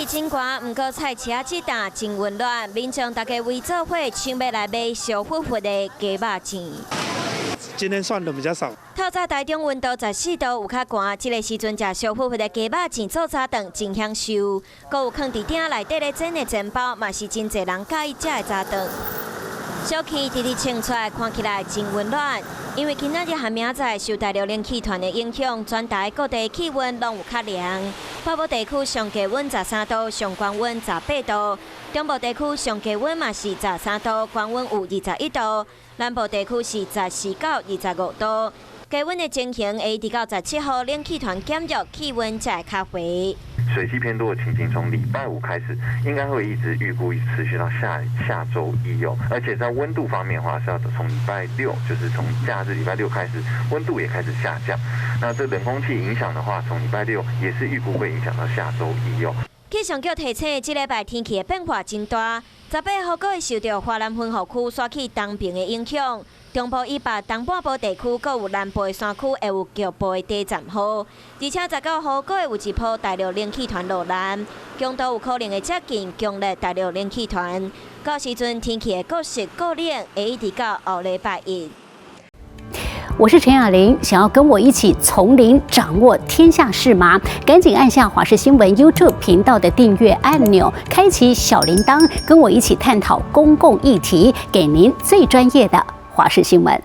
氣真寒，毋過菜市仔這檔真溫暖，民眾大家圍做伙搶欲來買燒乎乎的雞肉醬。今天算的比較少。透早台中溫度14度，有較寒。這个時陣食燒乎乎的雞肉醬做早頓真享受。閣有囥佇鼎內底咧煎的煎包，嘛是真濟人佮意食的早頓。小氣直直穿出來，看起來真溫暖。因為今仔日和明仔載受大陸冷氣團的影響，全台各地氣溫攏有較涼。北部地區上低溫13度，上懸溫18度；中部地區上低溫嘛是13度，懸溫有21度；南部地區是14到25度。低溫的情形會一直到17號，冷氣團減弱，氣溫才會較回。水汽偏多的情形，從禮拜五開始，應該會一直預估持續到下下週一哦。而且在溫度方面的話，是要從禮拜六，就是從假日禮拜六開始，溫度也開始下降。那這冷空氣影響的話，從禮拜六也是預估會影響到下週一哦。氣象局提醒，這禮拜天氣的變化真大，18號閣會受著華南雲雨區徙去東爿的影響。中部以北、東半部地區，閣有南部的山區會有局部的短暫雨，而且19號閣會有一波大陸冷氣團落南，強度有可能會接近強烈大陸冷氣團。到時陣天氣會閣濕閣冷，會一直到後禮拜一。我是陳雅玲，想要跟我一起從零掌握天下事嗎？趕緊按下華視新聞 YouTube 頻道的訂閱按鈕，開啟小鈴鐺，跟我一起探討公共議題，給您最專業的華視新聞。